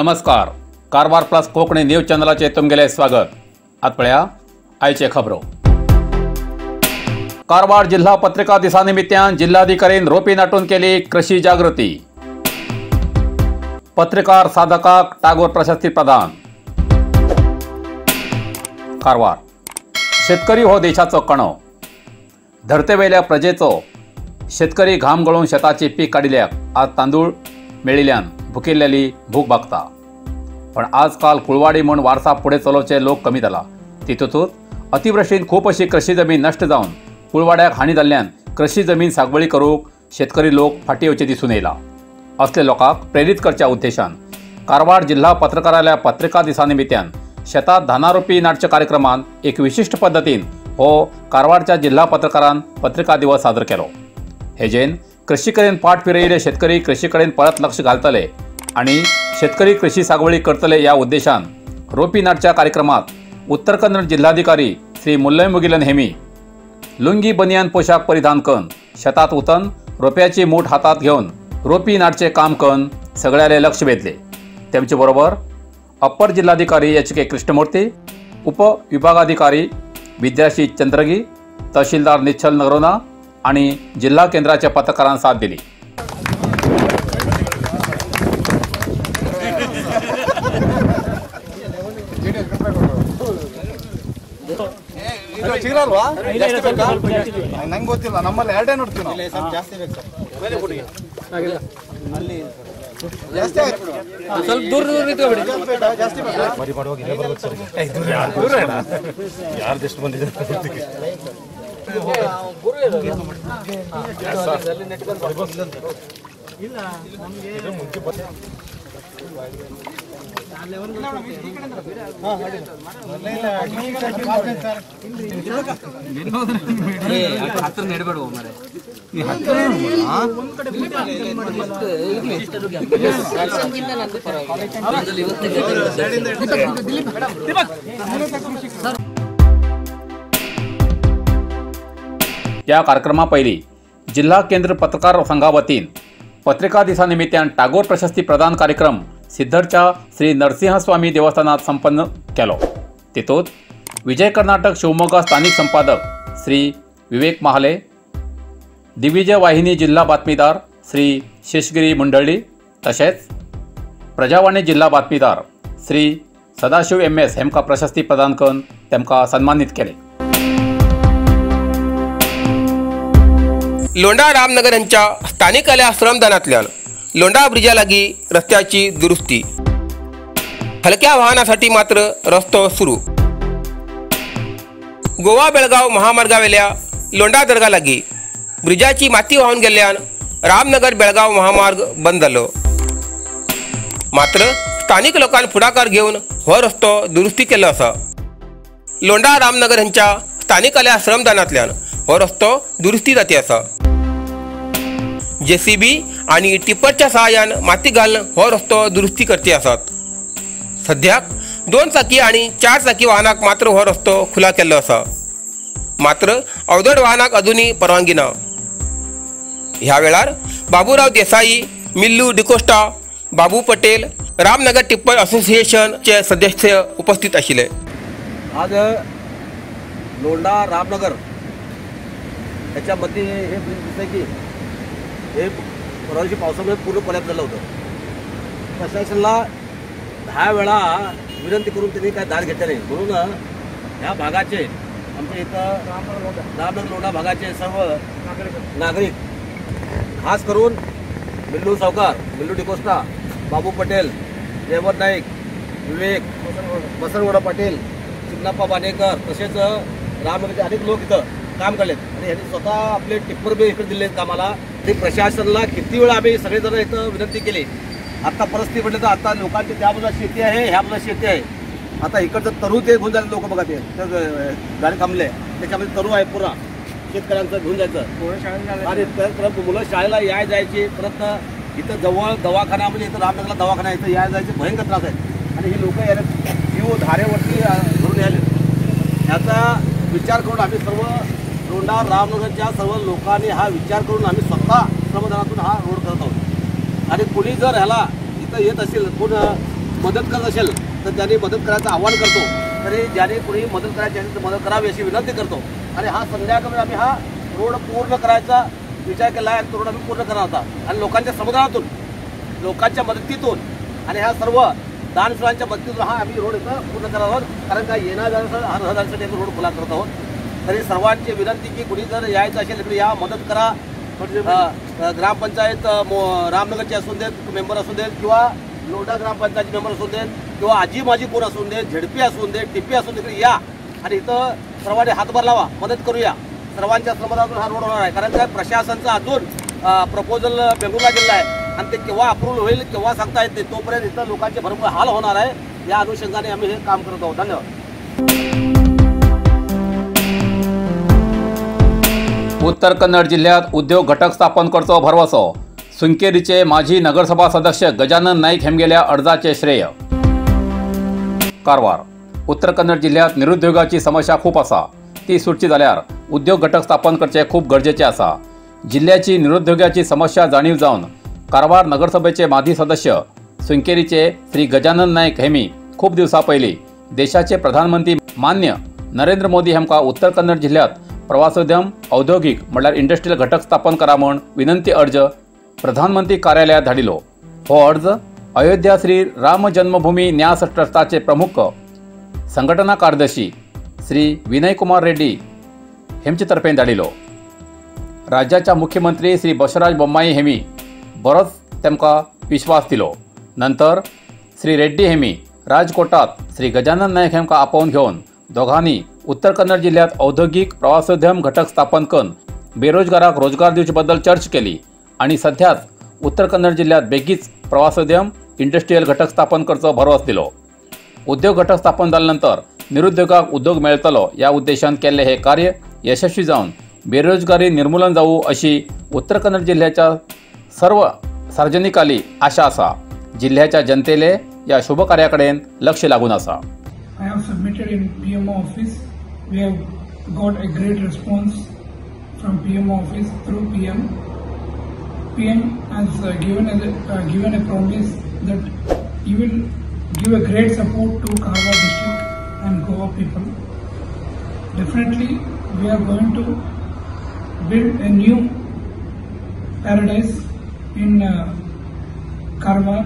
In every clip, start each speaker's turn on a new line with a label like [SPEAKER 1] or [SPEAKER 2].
[SPEAKER 1] नमस्कार, Karwar plus Konkani news चॅनलाचे तुमगेले स्वागत. आत पळया आयचे खबरो. कारवार जिल्हा पत्रिका दिसा निमित्तान जिल्हाधिकारीन रोपी नाटून केली कृषी जागृती. पत्रकार साधकाक टागोर प्रशस्ती प्रदान. कारवार शेतकरी हो देशाचो कणो. धरतेवेल्या प्रजेचो शेतकरी घाम गळून शेताची पीक काडिल्याक आज तांदूळ मेळिल्ल्यान भुकिल्ल्याली भूक भागता. पण आजकाल कुळवाडी म्हूण वारसा फुडें चलोवचे लोक कमी जाला. तितूंतच अतिवृष्टीन खूब अशी कृषी जमीन नश्ट जावन कुळवाड्याक हानी जाल्ल्यान कृषी जमीन सागवळी करूंक शेतकरी लोक फाटीं येवचे दिसून येयला. असले लोकांक प्रेरीत करच्या उद्देशान कारवार जिल्हा पत्रकाराल्या पत्रिका दिसा निमित्तान शेतात धानारोपी नाटच्या कार्यक्रमान एक विशिश्ट पद्दतीन हो कारवारच्या जिल्हा पत्रकारान पत्रिका दिवस सादर केलो. हेजेन कृषी कडेन पाठ फिरयिल्ले शेतकरी कृषी कडेन परत लक्ष घालतले आनी शेतकरी कृषी सागवळी करतले ह्या उद्देशान रोपी नाटच्या कार्यक्रमात उत्तर कन्नड जिल्हाधिकारी श्री मुल्लय मुगिलन हेमी लुंगी बनियान पोशाख परिधान करून शेतात उतन रोप्याची मूठ हातात घेवन रोपी नाटचे काम करून सगळ्याले लक्ष वेधले. तेमचे बरोबर अप्पर जिल्हाधिकारी एच के कृष्णमूर्ती, उपविभागाधिकारी विद्याशी चंद्रगी, तहसीलदार निश्चल नगरोना आणि जिल्हा केंद्राच्या पत्रकारांना साथ दिली.
[SPEAKER 2] ನಂಗೆ ಗೊತ್ತಿಲ್ಲ, ನಮ್ಮಲ್ಲಿ ಎರಡೇ ನೋಡ್ತೀವಿ ನಾವು. ಜಾಸ್ತಿ ಬೇಕು
[SPEAKER 3] ಸ್ವಲ್ಪ ದೂರ ದೂರ ನಿಂತ್ಕೊಬಿಡಿ.
[SPEAKER 2] ಜಾಸ್ತಿ
[SPEAKER 4] ಯಾರ್ದೆಷ್ಟು ಬಂದಿದೆ.
[SPEAKER 3] ಹತ್ರ ನೆಡಬೇಡ ಮಾರ್ರೆ.
[SPEAKER 1] या कार्यक्रमा पयलीं जिल्हा केंद्र पत्रकार संघा वतीन पत्रिका दिसा निमित्तान टागोर प्रशस्ती प्रदान कार्यक्रम सिद्धरच्या श्री नरसिंहस्वामी देवस्थानात संपन्न केलो. तितूंत विजय कर्नाटक शिवमोगा स्थानिक संपादक श्री विवेक महाले, दिग्विजय वाहिनी जिल्हा बातमीदार श्री शेषगिरी मुंडळी, तशेंच प्रजावाणी जिल्हा बातमीदार श्री सदाशिव एम एस हेमकां प्रशस्ती प्रदान करून तेमकां सन्मानीत केले.
[SPEAKER 5] लोंढा रामनगर यांच्या स्थानिकाल्या श्रमदानातल्यान लोंढा ब्रिजा लागी रस्त्याची दुरुस्ती, हलक्या वाहनासाठी मात्र रस्तो सुरू. गोवा बेळगाव महामार्गावेल्या लोंढा दर्गा लागी ब्रिजाची माती वाहून गेल्ल्यान रामनगर बेळगाव महामार्ग बंद जालो. मात्र स्थानिक लोकांनी फुडाकार घेवन हो रस्तो दुरुस्ती केल्लो आसा. लोंढा रामनगर यांच्या स्थानिकाल्या श्रमदानातल्यान हो रस्तो दुरुस्ती जाती आसा. जेसीबी आणि टिप्परच्या सहाय्यान माती घालून हो रस्तो दुरुस्ती करती आसात. सद्याक 2 चाकी आणि 4 चाकी वाहनाक मात्र हो रस्तो खुला केल्लो आसा. मात्र अवजड वाहनाक अजूनही परवानगी ना. ह्या वेळार बाबूराव देसाई, मिल्लू डिकोस्टा, बाबू पटेल, रामनगर टिप्पर असोसिएशनचे सदस्य उपस्थित आशिल्ले.
[SPEAKER 6] आज लोंढा रामनगर याच्यामध्ये हे ब्रिज दिसतंय की हे परवा दिवशी पावसामुळे पूर्ण कोलॅप्स झालं होतं. प्रशासनाला 10 वेळा विनंती करून त्यांनी काय दाद घेतलं नाही. म्हणून ह्या भागाचे आमच्या इथं रामनगर लोंढा भागाचे सर्व नागरिक, खास करून बिल्लू सावकार, बिल्लू डिकोस्टा, बाबू पटेल, जयवंत नाईक, विवेक बसनगौडा पाटील, चिन्नाप्पा बानेकर, तसेच रामनगरचे अनेक लोक इथं काम करलेत आणि यांनी स्वतः आपले टिप्पर बी इकडे दिले कामाला. ते प्रशासनाला किती वेळा आम्ही सगळेजण इथं विनंती केली. आत्ता परिस्थिती म्हटलं तर आता लोकांची त्या बाजूला शेती आहे, ह्या बाजूला शेती आहे. आता इकडचं तरू ते घेऊन जायला लोक बघा, ते गाडी थांबले त्याच्यामध्ये तरू आहे पुरा शेतकऱ्यांचं घेऊन जायचं. आणि परत मुलं शाळेला याय जायची, परत इथं जवळ दवाखाना म्हणजे इथं रामनगरला दवाखाना, इथं याय जायचे भयंकर त्रास आहे. आणि ही लोक यायला जीव धारेवरती धरून यायले. याचा विचार करून आम्ही सर्व लोंढा रामनगरच्या सर्व लोकांनी हा विचार करून आम्ही स्वतः श्रमदानातून हा रोड करत आहोत. आणि कोणी जर ह्याला इथं येत असेल, कोण मदत करत असेल तर त्यांनी मदत करायचं आवाहन करतो. तरी ज्याने कोणी मदत करायची असेल तर मदत करावी अशी विनंती करतो. आणि हा संध्याकाळी आम्ही हा रोड पूर्ण करायचा विचार केला आहे आणि तो रोड आम्ही पूर्ण करणार होता. आणि लोकांच्या समुदायातून, लोकांच्या मदतीतून आणि ह्या सर्व दानशूरांच्या मदतीतून हा आम्ही रोड इथं पूर्ण करणार आहोत. कारण का येण्या जाण्यासाठी रहदारीसाठी आम्ही रोड खुला करत आहोत. तरी सर्वांची विनंती की कुणी जर यायचं असेल तर या, मदत करा. ग्रामपंचायत रामनगरचे असून देत मेंबर असून देत किंवा लोढा ग्रामपंचायतचे मेंबर असून देत किंवा आजी माजी कोण असून देत, झेडपी असून देत, टिप्पी असून तिकडे या आणि इथं सर्वांनी हातभार लावा, मदत करूया. सर्वांच्या श्रमदानातून हा रोड होणार आहे. कारण काय प्रशासनचा अजून प्रपोजल बेंगळूरला गेलेला आहे आणि ते केव्हा अप्रूव्हल होईल केव्हा सांगता येत नाही. तोपर्यंत इथं लोकांचे भरपूर हाल होणार आहे. या अनुषंगाने आम्ही हे काम करत आहोत. धन्यवाद.
[SPEAKER 1] उत्तर कन्नड जिल्ह्यात उद्योग घटक स्थापन करचो भरवसो. सुंकेरीचे माजी नगरसभा सदस्य गजानन नाईक हेमगेल्या अर्जाचे श्रेय. कारवार उत्तर कन्नड जिल्ह्यात निरुद्योगाची समस्या खूप आसा. ती सुटची जाल्यार उद्योग घटक स्थापन करचे खूप गरजेचे आसा. जिल्ह्याची निरुद्योगाची समस्या जाणीव जावन कारवार नगरसभेचे माजी सदस्य सुंकेरीचे श्री गजानन नाईक हेमी खूप दिवसा पयलीं देशाचे प्रधानमंत्री मान्य नरेंद्र मोदी हेमकां उत्तर कन्नड जिल्ह्यात प्रवासोद्यम औद्योगिक म्हणल्यार इंडस्ट्रियल घटक स्थापन करा म्हूण विनंती अर्ज प्रधानमंत्री कार्यालयात धाडिलो. हो अर्ज अयोध्या श्री राम जन्मभूमी न्यास ट्रस्टाचे प्रमुख संघटना कार्यदर्शी श्री विनय कुमार रेड्डी हेमचे तर्फेन धाडिलो. राज्याच्या मुख्यमंत्री श्री बसवराज बोम्माई हेमी बरोच तेमकां विश्वास दिलो. नंतर श्री रेड्डी हेमी राजकोटात श्री गजानन नायक हेमकां आपोवन घेवन दोगांनी उत्तर कन्नड जिल्ह्यात औद्योगिक प्रवासोद्यम घटक स्थापन करून बेरोजगाराक रोजगार दिवचे बद्दल चर्चा केली आणि सध्याच उत्तर कन्नड जिल्ह्यात बेगीच प्रवासोद्यम इंडस्ट्रियल घटक स्थापन करचो भरवस दिलो. उद्योग घटक स्थापन जाल्यानंतर निरुद्योगाक उद्योग मेळतलो या उद्देशान केल्ले हे कार्य यशस्वी जावन बेरोजगारी निर्मूलन जावू अशी उत्तर कन्नड जिल्ह्याच्या सर्व सार्वजनिकाली आशा आसा. जिल्ह्याच्या जनतेले या शुभ कार्याकडेन लक्ष लागून आसा.
[SPEAKER 7] I have submitted in PMO office. We have got a great response from PMO office through PM. PM has given a promise that he will give a great support to Karwar district and Goa people. Definitely, we are going to build a new paradise in Karwar.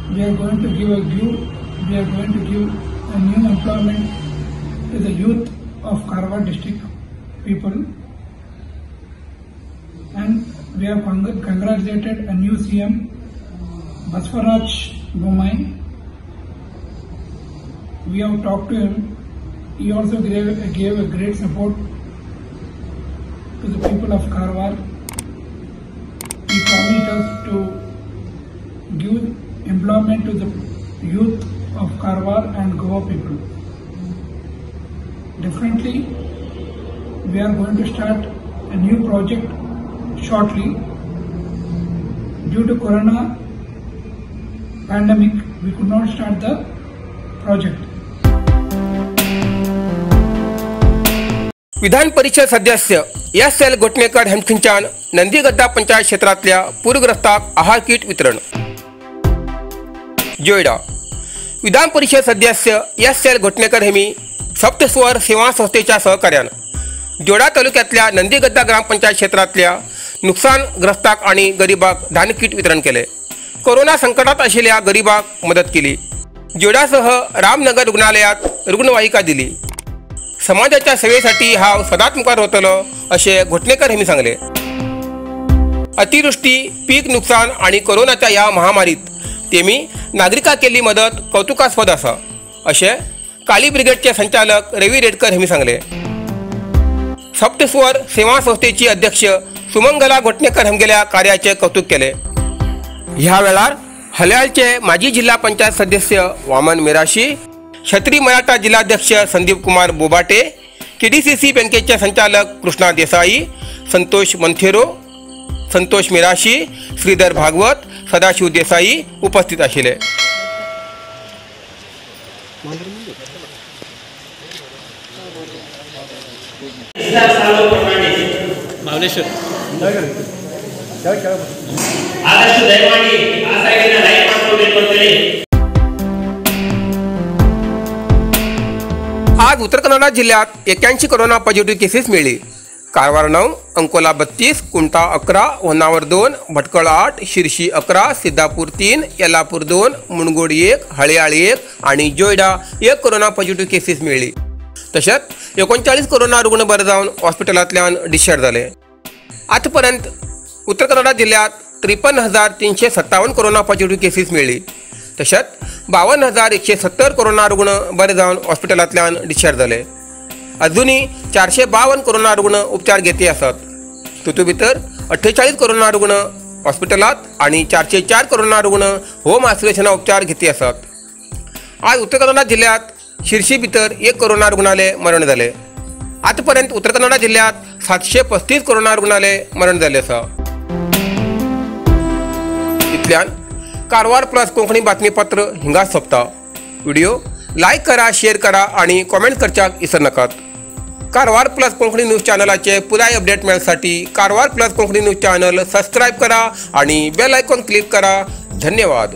[SPEAKER 7] We are going to give a we are going to give a new employment to the youth of Karwar district people, and we have congratulated a new CM, Baswaraj Bommai. We have talked to him. He also gave a great support to the people of Karwar. He promised us to give employment to the youth of Karwar and Goa people. Definitely, we are going to start a new project shortly. Due to Corona pandemic, we could not start the project.
[SPEAKER 5] Vidhan Parishad सदस्य S L गोटणेकर हेमखिंचान नंदीगड्डा panchayat क्षेत्रातल्या पूरग्रस्तांक आहार किट वितरण. जोयडा विधान परिषद सदस्य S L घोटणेकर Hemy सप्तस्वर सेवा संस्थेच्या सहकार्यान जोडा तालुक्यातल्या नंदीगड्डा ग्रामपंचायत क्षेत्रातल्या नुकसानग्रस्तांक आणि गरिबांक धान किट वितरण केले. कोरोना संकटात आशिल्ल्या गरिबांक मदत केली. जोडासह रामनगर रुग्णालयात रुग्णवाहिका दिली. समाजाच्या सेवेसाठी हांव सदांच मुखार वतलो अशें घोटणेकर हेमी सांगले. अतिवृष्टी, पीक नुकसान आणि कोरोनाच्या ह्या महामारीत तेमी नागरिकांक केल्ली मदत कौतुकास्पद आसा अशें काली ब्रिगेडचे संचालक रवी रेडकर हेमी सांगले. सप्तस्वर सेवा संस्थेची अध्यक्ष सुमंगला घोटणेकर हेमगेल्या कार्याचे कौतुक केले. ह्या वेळार हल्याळचे माजी जिल्हा पंचायत सदस्य वामन मिराशी, क्षत्रिय मराठा जिल्हाध्यक्ष संदीप कुमार बोबाटे, केडीसीसी बँकेचे संचालक कृष्णा देसाई, संतोष मंथेरो, संतोष मिराशी, श्रीधर भागवत, सदाशिव देसाई उपस्थित आशिल्ले.
[SPEAKER 8] ಆದಷ್ಟು ದಯಮಾಡಿ ಆ ಸೈಡಿನ ಲೈಕ್ ಮಾಡ್ಕೊಳ್ಬೇಕು ಅಂತೇಳಿ.
[SPEAKER 5] आज उत्तर कन्नडा जिल्ह्यात 81 कोरोना पॉझिटिव्ह केसेस मेळ्ळी. कारवार 9, अंकोला 32, कुमठा 11, होन्नावर 2, भटकळ 8, शिरशी 11, सिद्धापूर 3, येलापूर 2, मुणगोड 1, हळयाळ 1 आणि जोयडा 1 कोरोना पॉझिटिव्ह केसेस मेळ्ळी. तशेंच 39 कोरोना रुग्ण बरे जावन हॉस्पिटलांतल्यान डिस्चार्ज जाले. आतापर्यंत उत्तर कन्नडा जिल्ह्यात 53,357 कोरोना पॉझिटिव्ह केसीस मेळ्ळी. तशेंच 52,170 कोरोना रुग्ण बरे जावन हॉस्पिटलांतल्यान डिस्चार्ज जाले. अजुनूय 452 कोरोना रुग्ण उपचार घेती आसात. तातूंत भितर 48 कोरोना रुग्ण हॉस्पिटलांत आनी 404 कोरोना रुग्ण होम आयसोलेशना उपचार घेती आसात. आज उत्तर कन्नडा जिल्ह्यात शिरशी भितर 1 कोरोना रुग्णाले मरण जाले. आतापर्यंत उत्तर कन्नडा जिल्ह्यात 735 कोरोना रुग्णाले मरण जाले आसा. इतल्यान कारवार प्लस कोंकणी बातमीपत्र हिंगा सोंपता. व्हिडिओ लायक करा, शेअर करा आणि कॉमेंट करच्याक विसर नाकात. कारवार प्लस कोंकणी न्यूज चॅनलाचे पुराय update मेळसाठी Karwar plus Konkani news channel subscribe करा आणि बेल आयकॉन क्लिक करा. धन्यवाद.